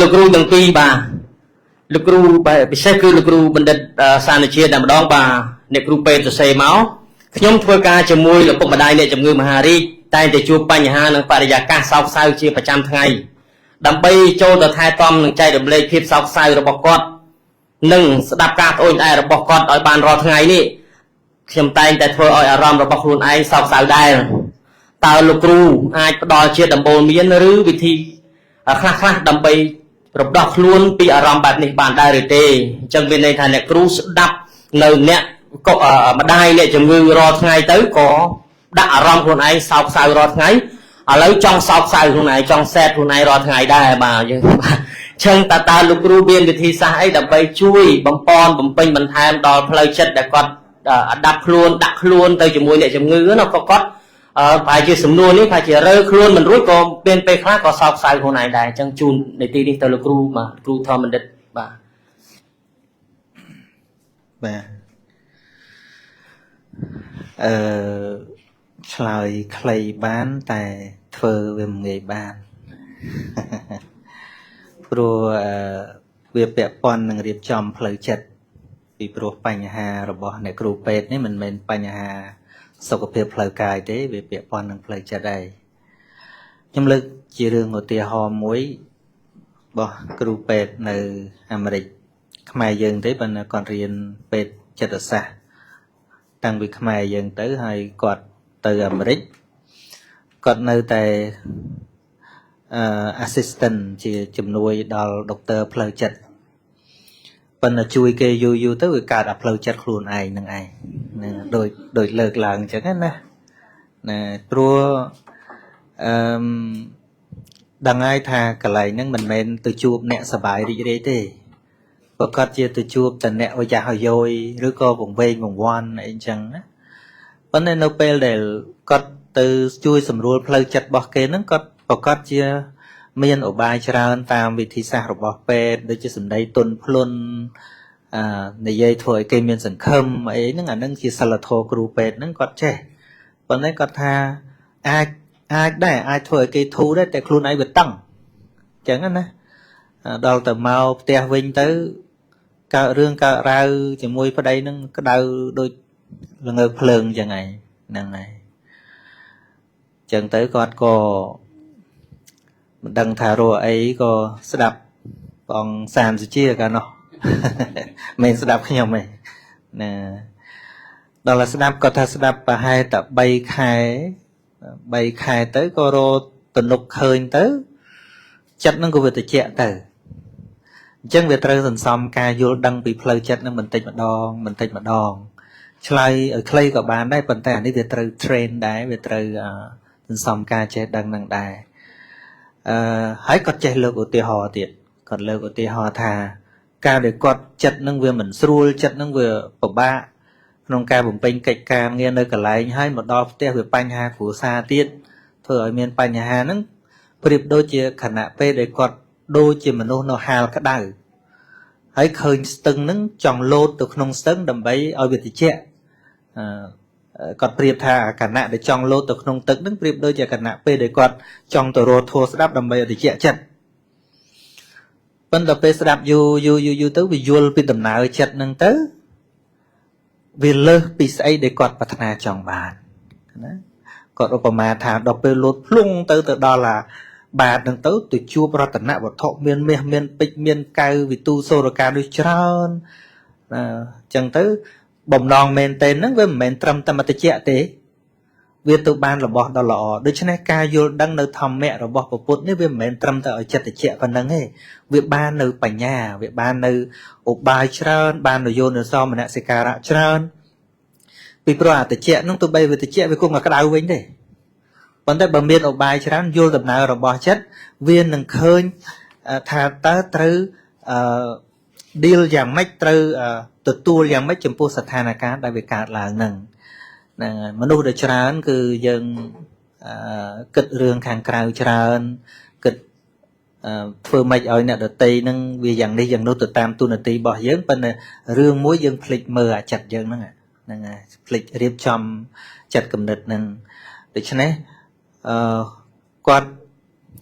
លោកគ្រូទាំងពីរបាទលោកគ្រូបាទពិសេសគឺលោកគ្រូបណ្ឌិតសានជាតែម្ដងបាទអ្នកគ្រូពេទ្យសរសេរមកខ្ញុំធ្វើការជាមួយលោកពុកម្ដាយអ្នកជំងឺមហារីកតែងតែជួបបញ្ហានិងបរិយាកាសសោកសៅជាប្រចាំថ្ងៃដើម្បីចូលទៅថែទាំនិងចែករំលែកភាពសោកសៅរបស់គាត់និងស្ដាប់ការត្អូញត្អែរបស់គាត់ឲ្យបានរាល់ថ្ងៃនេះខ្ញុំតែងតែធ្វើឲ្យអារម្មណ៍របស់ខ្លួនឯងសោកសៅដែរតើលោកគ្រូអាចផ្ដល់ជាដំបូន្មានឬវិធីខ្លះៗដើម្បីរំដោះខ្លួនពីអារម្មណ៍បែបនេះបានដែរឬទេអញ្ចឹងមានន័យថាអ្នកគ្រូស្ដាប់នៅអ្នកក៏ម្ដាយអ្នកជំងឺរាល់ថ្ងៃទៅក៏ដាក់អារម្មណ៍ខ្លួនឯងសោកសៅរាល់ថ្ងៃឥឡូវចង់សោកសៅខ្លួនឯងចង់ sad ខ្លួនឯងរាល់ថ្ងៃដែរបាទយើងបាទអញ្ចឹងតើលោកគ្រូមានវិធីសាស្ត្រអីដើម្បីជួយបំពន់បំពេញបន្ថែមដល់ផ្លូវចិត្តដែលគាត់អាដាប់ខ្លួនដាក់ខ្លួនទៅជាមួយអ្នកជំងឺណាក៏គាត់អឺប្រហែលជាសំណួរនេះប្រហែលជារើខ្លួនមិនរួចក៏មានពេលខ្លះក៏សោកសៅខ្លួនឯងដែរអញ្ចឹងជូននីតិនេះទៅលោកគ្រូបាទគ្រូធម្មបណ្ឌិតបាទ បាទអឺឆ្លើយខ្លីបានតែធ្វើវាមិនងាយបានព្រោះអឺវាពាក់ព័ន្ធនឹងរៀបចំផ្លូវចិត្តពីព្រោះបញ្ហារបស់អ្នកគ្រូពេទ្យនេះមិនមែនបញ្ហាសុខភាពផ្លូវកាយទេវាពាក់ព័ន្ធនឹងផ្លូវចិត្តដែរខ្ញុំលើកជារឿងឧទាហរណ៍មួយរបស់គ្រូពេទ្យនៅអាមេរិកខ្មែរយើងទេប៉ុន្តែគាត់រៀនពេទ្យចិត្តសាស្ត្រតាំងពីខ្មែរយើងទៅហើយគាត់ទៅអាមេរិកគាត់នៅតែអឺ assistant ជាជំនួយដល់ដុកទ័រផ្លូវចិត្តប៉ុន្តែជួយគេយូរយូរទៅវាកើតអាផ្លូវចិត្តខ្លួនឯងនឹងឯងហ្នឹងដូចដូចលើកឡើងអញ្ចឹងណាណាព្រោះអឺដឹងហើយថាកន្លែងហ្នឹងមិនមែនទៅជួបអ្នកសបាយរីករាយទេប្រកាសជាទៅជួបតែអ្នកអាយ៉ាស់អាយយឬក៏វង្វេងវង្វាន់អីចឹងណាប៉ុន្តែនៅពេលដែលគាត់ទៅជួយសម្រួលផ្លូវចិត្តរបស់គេហ្នឹងគាត់ប្រកាសជាមានឧបាយច្រើនតាមវិធីសាស្ត្ររបស់ពេទ្យដូចជាសម្ដីទន់ភ្លន់អឺនិយាយធ្វើឲ្យគេមានសង្ឃឹមអីហ្នឹងអាហ្នឹងជាសិលធម៌គ្រូពេទ្យហ្នឹងគាត់ចេះប៉ុន្តែគាត់ថាអាចអាចដែរអាចធ្វើឲ្យគេធូរដែរតែខ្លួនឯងវាតឹងអញ្ចឹងណាដល់ទៅមកផ្ទះវិញទៅកើតរឿងកើតរ៉ាវជាមួយប្តីហ្នឹងក្តៅដូចល្ងើកភ្លើងអញ្ចឹងឯងហ្នឹងហើយអញ្ចឹងទៅគាត់ក៏មិនដឹងថារកអីក៏ស្ដាប់ព្រះអង្គសានសុជាកាលនោះមិនស្ដាប់ខ្ញុំទេណាដល់តែស្ដាប់គាត់ថាស្ដាប់ប្រហែលតែ3ខែ3ខែទៅក៏រកទំនុកឃើញទៅចិត្តនឹងក៏វាត្រជាក់ទៅអញ្ចឹងវាត្រូវសន្សំការយល់ដឹងពីផ្លូវចិត្តនឹងបន្តិចម្ដងបន្តិចម្ដងឆ្លើយឲ្យខ្លីក៏បានដែរប៉ុន្តែអានេះវាត្រូវ train ដែរវាត្រូវសន្សំការចេះដឹងនឹងដែរអឺហើយគាត់ចេះលើកឧទាហរណ៍ទៀតគាត់លើកឧទាហរណ៍ថាការដែលគាត់ចិត្តនឹងវាមិនស្រួលចិត្តនឹងវាពិបាកក្នុងការបំពេញកិច្ចការងារនៅកន្លែងហើយមកដល់ផ្ទះវាបញ្ហាគ្រួសារទៀតធ្វើឲ្យមានបញ្ហាហ្នឹងប្រៀបដូចជាខណៈពេលដែលគាត់ដូចជាមនុស្សនៅហាលក្តៅហើយឃើញស្ទឹងហ្នឹងចង់លោតទៅក្នុងស្ទឹងដើម្បីឲ្យវាត្រជាក់អឺគាត់ប្រៀបថាខណៈដែលចង់លោតទៅក្នុងទឹកហ្នឹងប្រៀបដូចជាខណៈពេលដែលគាត់ចង់ទៅរកធម៌ស្ដាប់ដើម្បីឲ្យត្រជាក់ចិត្តប៉ុន្តែពេលស្ដាប់យូរយូរយូរយូរទៅវាយល់ពីដំណើរចិត្តហ្នឹងទៅវាលើសពីស្អីដែលគាត់ប្រាថ្នាចង់បានណាគាត់ឧបមាថាដល់ពេលលោតភ្លុងទៅទៅដល់អាបាតហ្នឹងទៅទៅជួបរតនវត្ថុមានមាសមានពេជ្រមានកៅវិទូសូរកាដូចច្រើនណាអញ្ចឹងទៅបំណងមែនតេនហ្នឹងវាមិនមែនត្រឹមតែមតិចទេវាទៅបានរបស់ដ៏ល្អដូច្នេះការយល់ដឹងនៅធម្មៈរបស់ពុទ្ធនេះវាមិនមែនត្រឹមតែឲ្យចិត្តតិចប៉ុណ្្នឹងទេវាបាននៅបញ្ញាវាបាននៅឧបាយច្រើនបាននៅយោនិសោមនសិការៈច្រើនពីព្រោះអតិចៈនោះទោះបីវាតិចវាគង់តែក្តៅវិញទេប៉ុន្តែបើមានឧបាយច្រើនយល់ដំណើររបស់ចិត្តវានឹងឃើញថាតើត្រូវអឺ deal យ៉ាងម៉េចត្រូវទទួលយ៉ាងម៉េចចំពោះស្ថានភាពដែលវាកើតឡើងហ្នឹងហ្នឹងមនុស្សដែលច្រើនគឺយើងគិតរឿងខាងក្រៅច្រើនគិតធ្វើម៉េចឲ្យអ្នកដតីហ្នឹងវាយ៉ាងនេះយ៉ាងនោះទៅតាមទូនាទីរបស់យើងប៉ុន្តែរឿងមួយយើងភ្លេចមើលអាចិត្តយើងហ្នឹងហ្នឹងហើយភ្លេចរៀបចំចិត្តគំនិតហ្នឹងដូច្នេះអឺគាត់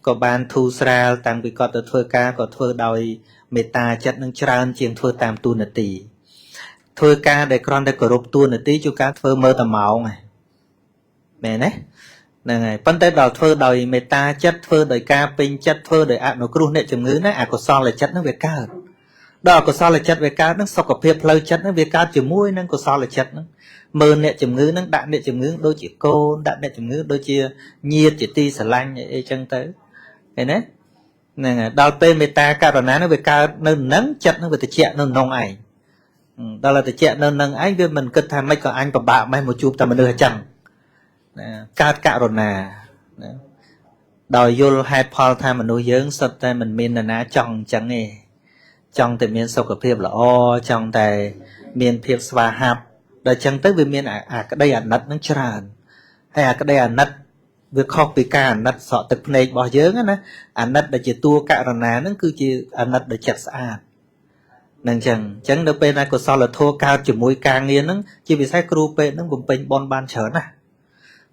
ក៏បានធូរស្រាលតាំងពីគាត់ទៅធ្វើការក៏ធ្វើដោយមេត្តាចិត្តនឹងច្រើនជាងធ្វើតាមតួនាទីធ្វើការដែលគ្រាន់តែគោរពតួនាទីជួនកាលធ្វើមើលតែម៉ោងហ្នឹងមែនទេហ្នឹងហើយប៉ុន្តែដល់ធ្វើដោយមេត្តាចិត្តធ្វើដោយការពេញចិត្តធ្វើដោយអនុគ្រោះអ្នកជំងឺណាអកុសលចិត្តហ្នឹងវាកើតដល់អកុសលចិត្តវាកើតហ្នឹងសុខភាពផ្លូវចិត្តហ្នឹងវាកើតជាមួយនឹងកុសលចិត្តហ្នឹងមើលអ្នកជំងឺហ្នឹងដាក់អ្នកជំងឺដូចជាកូនដាក់អ្នកជំងឺដូចជាញាតិជាទីស្រឡាញ់អីចឹងទៅឃើញទេហ្នឹងហើយដល់ពេលមេត្តាករុណាហ្នឹងវាកើតនៅនឹងចិត្តហ្នឹងវាត្រជាក់នៅក្នុងឯងដល់តែត្រជាក់នៅនឹងឯងវាមិនគិតថាម៉េចក៏អញពិបាកម៉េះមកជួបតែមនុស្សអញ្ចឹងណាកើតករុណាណាដោយយល់ហេតុផលថាមនុស្សយើងសុទ្ធតែមិនមាននរណាចង់អញ្ចឹងទេចង់តែមានសុខភាពល្អចង់តែមានភាពស្វាហាប់ដល់អញ្ចឹងទៅវាមានអាក្តីអាណិតនឹងច្រើនហើយអាក្តីអាណិតវាខុសពីការអាណិតស្រក់ទឹកភ្នែករបស់យើងណាអាណិតដែលជាតួករណាហ្នឹងគឺជាអាណិតដែលចិត្តស្អាតនឹងអញ្ចឹងអញ្ចឹងនៅពេលណាកុសលធម៌កើតជាមួយការងារហ្នឹងជាពិសេសគ្រូពេទ្យហ្នឹងបំពេញបុណ្យបានច្រើនណាស់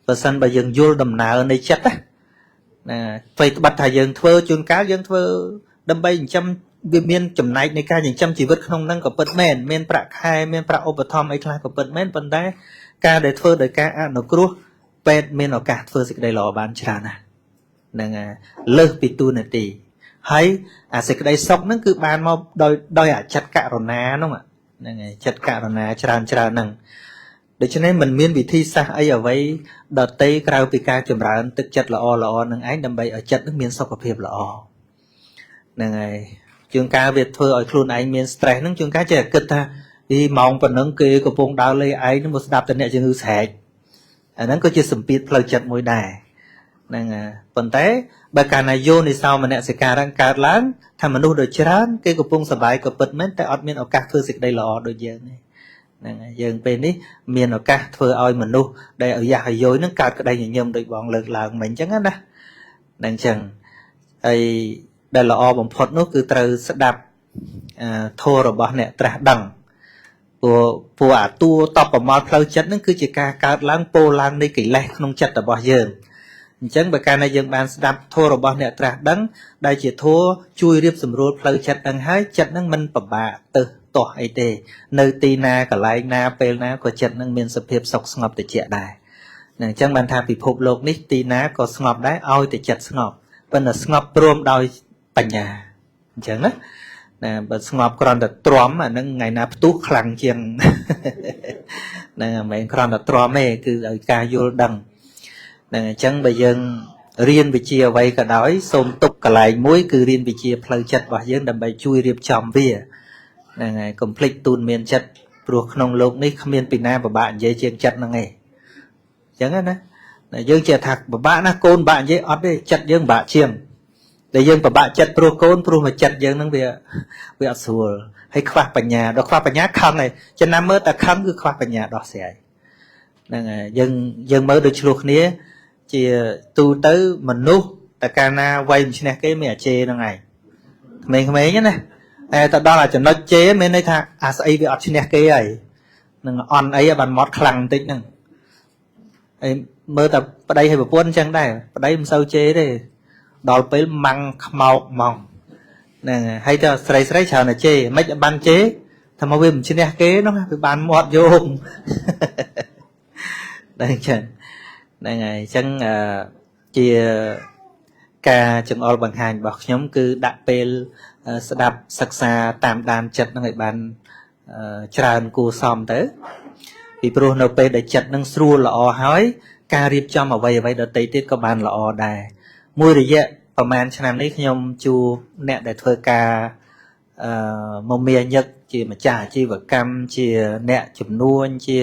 បើសិនបើយើងយល់ដំណើរនៃចិត្តណាណាអ្វីត្បិតថាយើងធ្វើជួនកាលយើងធ្វើដើម្បីចិញ្ចឹមវាមានចំណែកនៃការចិញ្ចឹមជីវិតក្នុងហ្នឹងក៏ពិតមែនមានប្រាក់ខែមានប្រាក់ឧបត្ថម្ភអីខ្លះក៏ពិតមែនប៉ុន្តែការដែលធ្វើដោយការអនុគ្រោះពេទ្យមានឱកាសធ្វើសេចក្តីល្អបានច្រើនណាស់ហ្នឹងលើសពីតួនាទីហើយអាសេចក្តីសុខហ្នឹងគឺបានមកដោយអាចិត្តករណាហ្នឹងហ្នឹងហើយចិត្តករណាច្រើនច្រើនហ្នឹងដូច្នេះมันមានវិធីសាស្ត្រអីអ្វីដតីក្រៅពីការចម្រើនទឹកចិត្តល្អល្អនឹងឯងដើម្បីឲ្យចិត្តនឹងមានសុខភាពល្អហ្នឹងហើយជួនកាលវាធ្វើឲ្យខ្លួនឯងមាន stress ហ្នឹងជួនកាលចេះតែគិតថាអីម៉ោងប៉ុណ្ណឹងគេកំពុងដើរលេងឯងហ្នឹងមកស្ដាប់តែអ្នកជំងឺស្រែកអាហ្នឹងក៏ជាសម្ពាធផ្លូវចិត្តមួយដែរហ្នឹងហើយប៉ុន្តែបើកាលណាយោនិសោមនសិការៈកើតឡើងថាមនុស្សដូចច្រើនគេកំពុងសប្បាយក៏ពិតមែនតែអត់មានឱកាសធ្វើសេចក្តីល្អដូចយើងទេហ្នឹងហើយយើងពេលនេះមានឱកាសធ្វើឲ្យមនុស្សដែលអាយ៉ាស់អាយយហ្នឹងកើតក្តីញញឹមដូចបងលើកឡើងមិញអញ្ចឹងណាហ្នឹងអញ្ចឹងហើយដែលល្អបំផុតនោះគឺត្រូវស្ដាប់ធម៌របស់អ្នកត្រាស់ដឹងព្រោះអាតួតបប្រមល់ផ្លូវចិត្តហ្នឹងគឺជាការកើតឡើងពោលឡើងនៃកិលេសក្នុងចិត្តរបស់យើងអញ្ចឹងបើកាលណាយើងបានស្ដាប់ធម៌របស់អ្នកត្រាស់ដឹងដែលជាធម៌ជួយរៀបសម្រួលផ្លូវចិត្តហ្នឹងហើយចិត្តហ្នឹងមិនពិបាកទៅទាស់អីទេនៅទីណាកន្លែងណាពេលណាក៏ចិត្តហ្នឹងមានសភាពសុខស្ងប់ត្រជាក់ដែរអញ្ចឹងបានថាពិភពលោកនេះទីណាក៏ស្ងប់ដែរឲ្យតែចិត្តស្ងប់ប៉ុន្តែស្ងប់ព្រមដោយបញ្ញាអញ្ចឹងណាណាបើស្ងប់គ្រាន់តែទ្រាំអាហ្នឹងថ្ងៃណាផ្ទុះខ្លាំងជាងហ្នឹងមិនមែនគ្រាន់តែទ្រាំទេគឺឲ្យការយល់ដឹងហ្នឹងអញ្ចឹងបើយើងរៀនវិជ្ជាអ្វីក៏ដោយសូមទុកកន្លែងមួយគឺរៀនវិជ្ជាផ្លូវចិត្តរបស់យើងដើម្បីជួយរៀបចំវាហ្នឹងហើយកុំភ្លេចទូនមានចិត្តព្រោះក្នុងលោកនេះគ្មានពីណាពិបាកនិយាយជាងចិត្តហ្នឹងឯងអញ្ចឹងណាយើងចេះថាពិបាកណាស់កូនពិបាកនិយាយអត់ទេចិត្តយើងពិបាកជាងដែលយើងពិបាកចិត្តព្រោះកូនព្រោះមកចិត្តយើងហ្នឹងវាអត់ស្រួលហើយខ្វះបញ្ញាដល់ខ្វះបញ្ញាខឹងហើយចំណាំមើលតែខឹងគឺខ្វះបញ្ញាដោះស្រាយហ្នឹងហើយយើងមើលដូចឆ្លោះគ្នាជាទូទៅមនុស្សតែកាលណាវ័យមិនឈ្នះគេមានអាជេហ្នឹងឯងក្មេងៗណាតែទៅដល់អាចំណុចជេមានន័យថាអាស្អីវាអត់ឈ្នះគេហើយនឹងអន់អីបានមាត់ខ្លាំងបន្តិចហ្នឹងហើយមើលតែប្តីហើយប្រពន្ធអញ្ចឹងដែរប្តីមិនសូវជេរទេដល់ពេលម៉ាំងខ្មោកហ្មងហ្នឹងហើយទៅស្រីស្រីច្រើនតែជេរមិនបានជេរថាមកវាមិនឈ្នះគេនោះវាបានមាត់យោងដល់អញ្ចឹងហ្នឹងហើយអញ្ចឹងជាការចង្អុលបង្ហាញរបស់ខ្ញុំគឺដាក់ពេលស្ដាប់សិក្សាតាមដានចិត្តហ្នឹងឲ្យបានច្រើនគួរសមទៅពីព្រោះនៅពេលដែលចិត្តហ្នឹងស្រួលល្អហើយការរៀបចំអ្វីៗដទៃទៀតក៏បានល្អដែរមួយរយៈប្រហែលឆ្នាំនេះខ្ញុំជួបអ្នកដែលធ្វើការមមាញឹកជាម្ចាស់អាជីវកម្មជាអ្នកជំនួញជា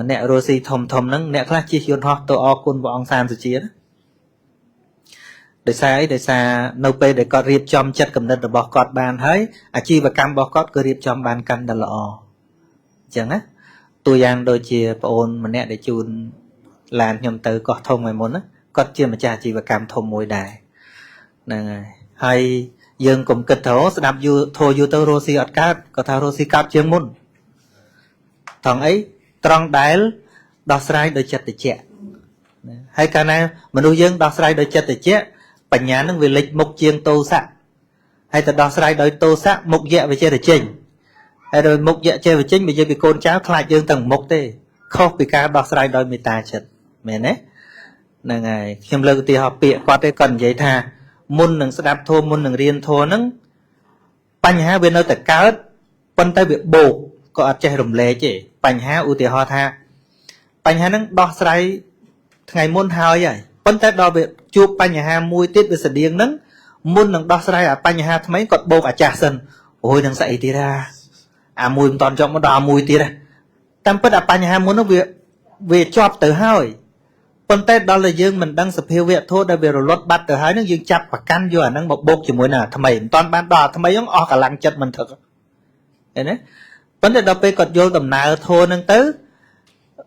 អ្នករស់ស៊ីធំធំហ្នឹងអ្នកខ្លះជិះយន្តហោះទៅអរគុណព្រះអង្គសានសុជាណាដោយសារអីដោយសារនៅពេលដែលគាត់រៀបចំចិត្តគំនិតរបស់គាត់បានហើយអាជីវកម្មរបស់គាត់ក៏រៀបចំបានកាន់តែល្អអញ្ចឹងណាតួយ៉ាងដូចជាប្អូនម្នាក់ដែលជូនឡានខ្ញុំទៅកោះធំថ្ងៃមុនណាគាត់ជាម្ចាស់អាជីវកម្មធំមួយដែរហ្នឹងហើយហើយយើងកុំគិតថាស្ដាប់យូរធោយូរទៅរស់ស៊ីអត់កើតគាត់ថារស់ស៊ីកើតជាងមុនថងអីត្រង់ដែលដោះស្រាយដោយចិត្តតិចហើយកាលណាមនុស្សយើងដោះស្រាយដោយចិត្តតិច បញ្ញានឹងវាលេចមុខជាងទោសៈហើយទៅដោះស្រាយដោយទោសៈមុខយៈវាចេះតែចេញហើយដោយមុខយៈចេះវាចេញនិយាយពីកូនចៅខ្លាចយើងទាំងមុខទេខុសពីការដោះស្រាយដោយមេត្តាចិត្តមែនទេហ្នឹងហើយខ្ញុំលើកឧទាហរណ៍ពាក្យគាត់ទេគាត់និយាយថាមុននឹងស្ដាប់ធម៌មុននឹងរៀនធម៌ហ្នឹងបញ្ហាវានៅតែកើតប៉ុន្តែវាបោកក៏អត់ចេះរំលែកទេបញ្ហាឧទាហរណ៍ថាបញ្ហាហ្នឹងដោះស្រាយថ្ងៃមុនហើយហើយប៉ុន្តែដល់វាជួបបញ្ហាមួយទៀតវាស្តៀងហ្នឹងមុននឹងដោះស្រាយអាបញ្ហាថ្មីគាត់បោកអាចាស់សិនអូយនឹងស្អីទៀតអាមួយមិនតន់ចប់មកដល់អាមួយទៀតតាមពិតអាបញ្ហាមុននោះវាជាប់ទៅហើយប៉ុន្តែដល់តែយើងមិនដឹងសភាវៈធម៌ដែលវារលត់បាត់ទៅហើយនឹងយើងចាប់ប្រកាន់យកអាហ្នឹងមកបូកជាមួយនឹងអាថ្មីមិនតាន់បានដល់អាថ្មីហ្នឹងអស់កម្លាំងចិត្តមិនថឹកឃើញទេប៉ុន្តែដល់ពេលគាត់យល់ដំណើរធម៌ហ្នឹងទៅ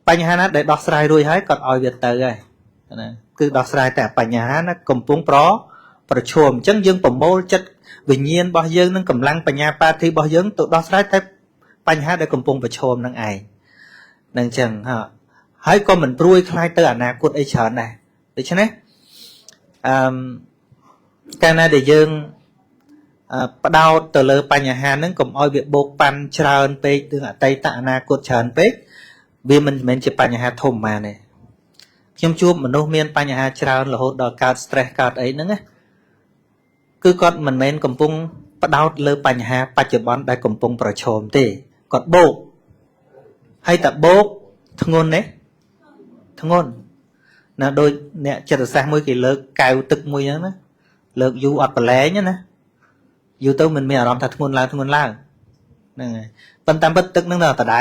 បញ្ហាណាដែលដោះស្រាយរួចហើយគាត់ឲ្យវាទៅហើយណាគឺដោះស្រាយតែបញ្ហាណាកំពុងប្រឈមអញ្ចឹងយើងប្រមូលចិត្តវិញ្ញាណរបស់យើងនឹងកម្លាំងបញ្ញាបាធិរបស់យើងទៅដោះស្រាយតែបញ្ហាដែលកំពុងប្រឈមនឹងឯងនឹងអញ្ចឹងហ่าហើយក៏មិនព្រួយខ្លាចទៅអនាគតអីច្រើនដែរដូច្នេះអឺកាលណាដែលយើងផ្ដោតទៅលើបញ្ហាហ្នឹងកុំឲ្យវាបោកប៉ាន់ច្រើនពេករឿងអតីតអនាគតច្រើនពេកវាមិនមែនជាបញ្ហាធំប៉ុន្មានទេខ្ញុំជួបមនុស្សមានបញ្ហាច្រើនរហូតដល់កើត stress កើតអីហ្នឹងណាគឺគាត់មិនមែនកំពុងផ្ដោតលើបញ្ហាបច្ចុប្បន្នដែលកំពុងប្រឈមទេគាត់បោកហើយតែបោកធ្ងន់ទេធ្ងន់ណាដូចអ្នកចិត្តសាស្ត្រមួយគេលើកកែវទឹកមួយហ្នឹងណាលើកយូរអត់ប្រឡែងណាយូរទៅមិនមានអារម្មណ៍ថាធ្ងន់ឡើងធ្ងន់ឡើងហ្នឹងហើយប៉ុន្តែពិតទឹកហ្នឹងនៅដដែ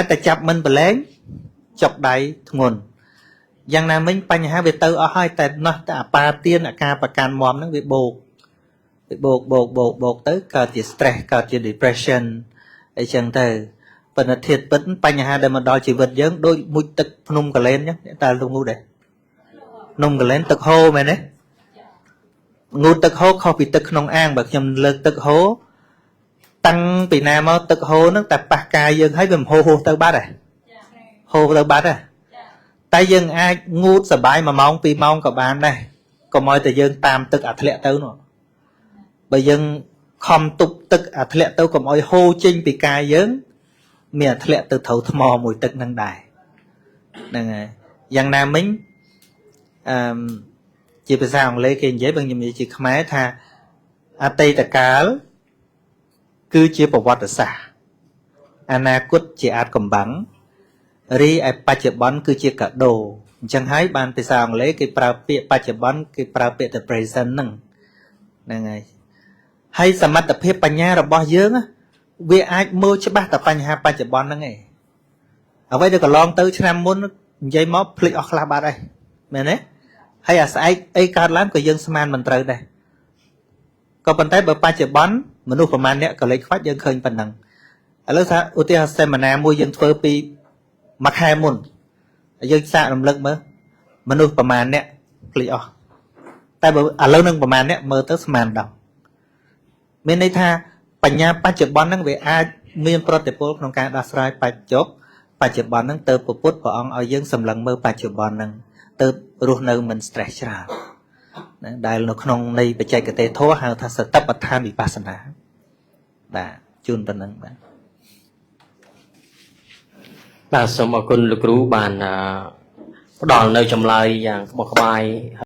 លតែចាប់មិនប្រឡែងចុកដៃធ្ងន់យ៉ាងណាមិញបញ្ហាវាទៅអស់ហើយតែណោះតែអបាទានអាការប្រកាន់មមហ្នឹងវាបោកវាបោកបោកបោកបោកទៅកើតជា stress កើតជា depression អីចឹងទៅប៉ុន្តែធាតុពិតបញ្ហាដែលមកដល់ជីវិតយើងដូចមុជទឹកភ្នំកលែនចឹងតើលោកងូតដែរភ្នំកលែនទឹកហូរមែនទេងូតទឹកហូរខុសពីទឹកក្នុងអាងបើខ្ញុំលើកទឹកហូរតាំងពីណាមកទឹកហូរហ្នឹងតែប៉ះកាយយើងហើយវាមិនហូរហូរទៅបាត់ហ៎ហូរទៅបាត់ហ៎តែយើងអាចងូតសបាយ1ម៉ោង2ម៉ោងក៏បានដែរកុំឲ្យតែយើងតាមទឹកអាធ្លាក់ទៅនោះបើយើងខំទប់ទឹកអាធ្លាក់ទៅកុំឲ្យហូរចេញពីកាយយើងមានអាធ្លាក់ទៅត្រូវថ្មមួយទឹកហ្នឹងដែរហ្នឹងហើយយ៉ាងណាមិញអឺជាភាសាអង់គ្លេសគេនិយាយបើខ្ញុំនិយាយជាខ្មែរថាអតីតកាលគឺជាប្រវត្តិសាស្ត្រអនាគតជាអាចកំបាំងរីឯបច្ចុប្បន្នគឺជាកាដូអញ្ចឹងហើយបានភាសាអង់គ្លេសគេប្រើពាក្យបច្ចុប្បន្នគេប្រើពាក្យ the present ហ្នឹងហ្នឹងហើយហើយសមត្ថភាពបញ្ញារបស់យើងវាអាចមើលច្បាស់តែបញ្ហាបច្ចុប្បន្នហ្នឹងឯងអ្វីដែលកន្លងទៅឆ្នាំមុននិយាយមកភ្លេចអស់ខ្លះបាត់ហើយមែនទេហើយអាស្អែកអីកើតឡើងក៏យើងស្មានមិនត្រូវដែរក៏ប៉ុន្តែបើបច្ចុប្បន្នមនុស្សប្រហែលអ្នកក៏លេចខ្វាច់យើងឃើញប៉ុណ្ណឹងឥឡូវថាឧទាហរណ៍សេមីណាមួយយើងធ្វើពីមួយខែមុនយើងសាករំលឹកមើលមនុស្សប្រហែលអ្នកភ្លេចអស់តែបើឥឡូវនឹងប្រហែលអ្នកមើលទៅស្មានដល់មានន័យថាបញ្ញាបច្ចុប្បន្នហ្នឹងវាអាចមានប្រតិពលក្នុងការដោះស្រាយបច្ចុប្បន្នហ្នឹងទៅពុទ្ធព្រះអង្គឲ្យយើងសម្លឹងមើលបច្ចុប្បន្នហ្នឹងទៅរស់នៅមិន stress ច្រើនណាដែលនៅក្នុងនៃបច្ចេកទេសធម៌ហៅថាសតិប្បដ្ឋានវិបស្សនាបាទជូនប៉ុណ្ណឹងបាទបាទសូមអរគុណលោកគ្រូបានផ្ដល់នៅចម្លើយយ៉ាងក្បោះក្បាយ